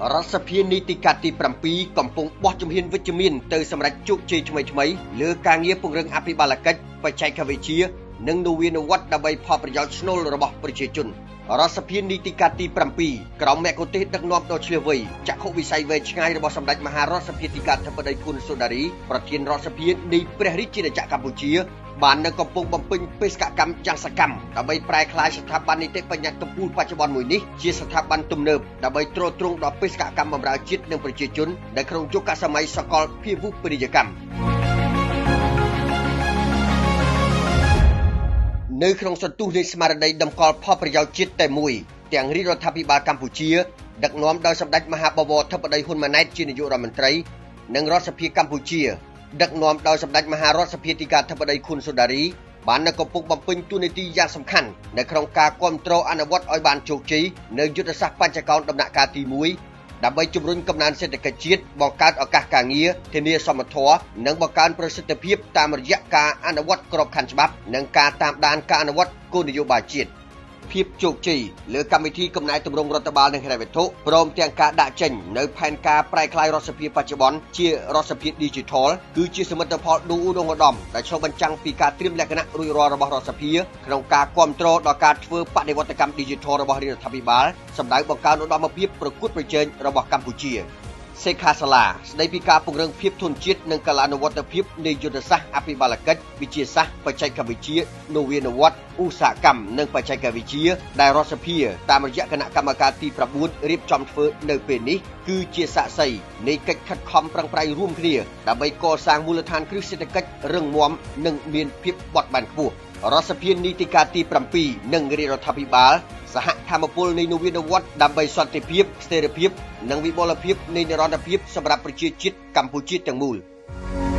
រដ្ឋសភានីតិកាលទី7កំពុងបោះជំហានវិជ្ជមានទៅសម្រេចជោគជ័យថ្មីៗលើការងារពង្រឹងអភិបាលកិច្ចបច្ចេកវិទ្យានិងនវានុវត្តន៍ដើម្បីផលប្រយោជន៍ស្នូលរបស់ប្រជាជនរដ្ឋសភានីតិកាលទី7ក្រោមមគ្គុទ្ទេសក៍ដឹកនាំដ៏ឈ្លាសវៃចក្ខុវិស័យវែងឆ្ងាយរបស់សម្ដេចមហារដ្ឋសភាធិការធិបតីហ៊ុនសូដារីប្រធានរដ្ឋសភានៃព្រះរាជាណាចក្រកម្ពុជាបាននៅកំពុងបំពេញបេសកកម្មយ៉ាងសកម្មដើម្បីប្រែក្លាយស្ថាប័ននីតិបញ្ញត្តិកំពូលបច្ចុប្បន្នមួយនេះជាស្ថាប័នទំនើបដើម្បីទ្រទ្រង់ដល់បេសកកម្មបម្រើជាតិនិងប្រជាជននៅក្នុងយុគសម័យសកលភាវូបនីយកម្មនៅក្នុងសន្ទុះនៃស្មារតីតម្កល់ផលប្រយោជន៍ជាតិតែមួយទាំងរាជរដ្ឋាភិបាលកម្ពុជាដឹកនាំដោយសម្ដេចមហាបវរធិបតីហ៊ុនម៉ាណែតជានាយករដ្ឋមន្ត្រីនិងរដ្ឋសភាកម្ពុជាដឹកនាំដោយសម្ដេចមហារដ្ឋសភាធិការធិបតីហ៊ុនសូដារីបាននៅកំពុងបំពេញតួនាទីយ៉ាងសំខាន់នៅក្នុងការគាំទ្រអនុវត្តឲ្យបានជោគជ័យនៅយុទ្ធសាស្ត្របញ្ចកោណដំណាក់កាលទី1ដើម្បីជំរុញកំណើនសេដ្ឋកិច្ចជាតិបង្កើតឱកាសការងារធានាសមធម៌និងបង្កើនប្រសិទ្ធភាពតាមរយៈការអនុវត្តក្របខ័ណ្ឌច្បាប់និងការតាមដានការអនុវត្តគោលនយោបាយជាតិភាពជោគជ័យលើកម្មវិធីកំណែទម្រង់រដ្ឋបាលនិងហិរញ្ញវត្ថុព្រមទាំងការដាក់ចេញនៅផែនការប្រែក្លាយរដ្ឋសភាបច្ចុប្បន្នជារដ្ឋសភា Digital គឺជាសមិទ្ធផលដ៏ឧត្តមឧត្តមដែលឆ្លុះបញ្ចាំងពីការត្រៀមលក្ខណៈរួចរាល់របស់រដ្ឋសភាក្នុងការគាំទ្រដល់ការធ្វើបដិវត្តកម្ម Digital របស់រាជរដ្ឋាភិបាលសម្ដៅបង្កើនឧត្តមភាពប្រកួតប្រជែងរបស់កម្ពុជាសិក្ខាសាលាស្ដីពីការពង្រឹងភាពធន់ជាតិនិងកាលានុវត្តភាពនៃយុទ្ធសាស្ត្រអភិបាលកិច្ចវិទ្យាសាស្ត្របច្ចេកវិទ្យានវានុវត្តន៍ឧស្សាហកម្មនិងបច្ចេកវិទ្យាដែលរដ្ឋសភាតាមរយៈគណៈកម្មការទី9រៀបចំធ្វើនៅពេលនេះគឺជាសាក្សីនៃកិច្ចខិតខំប្រឹងប្រែងរួមគ្នាដើម្បីកសាងមូលដ្ឋានគ្រឹះសេដ្ឋកិច្ចរឹងមាំនិងមានភាពបត់បែនខ្ពស់រដ្ឋសភានីតិកាលទី7និងរាជរដ្ឋាភិបាលសហធម្មពលនៃនវានុវត្តន៍ដើម្បីសន្តិភាពស្ថិរភាពនិងវិបុលភាពនៃនិរន្តរភាពសម្រាប់ប្រជាជាតិកម្ពុជាទាំងមូល។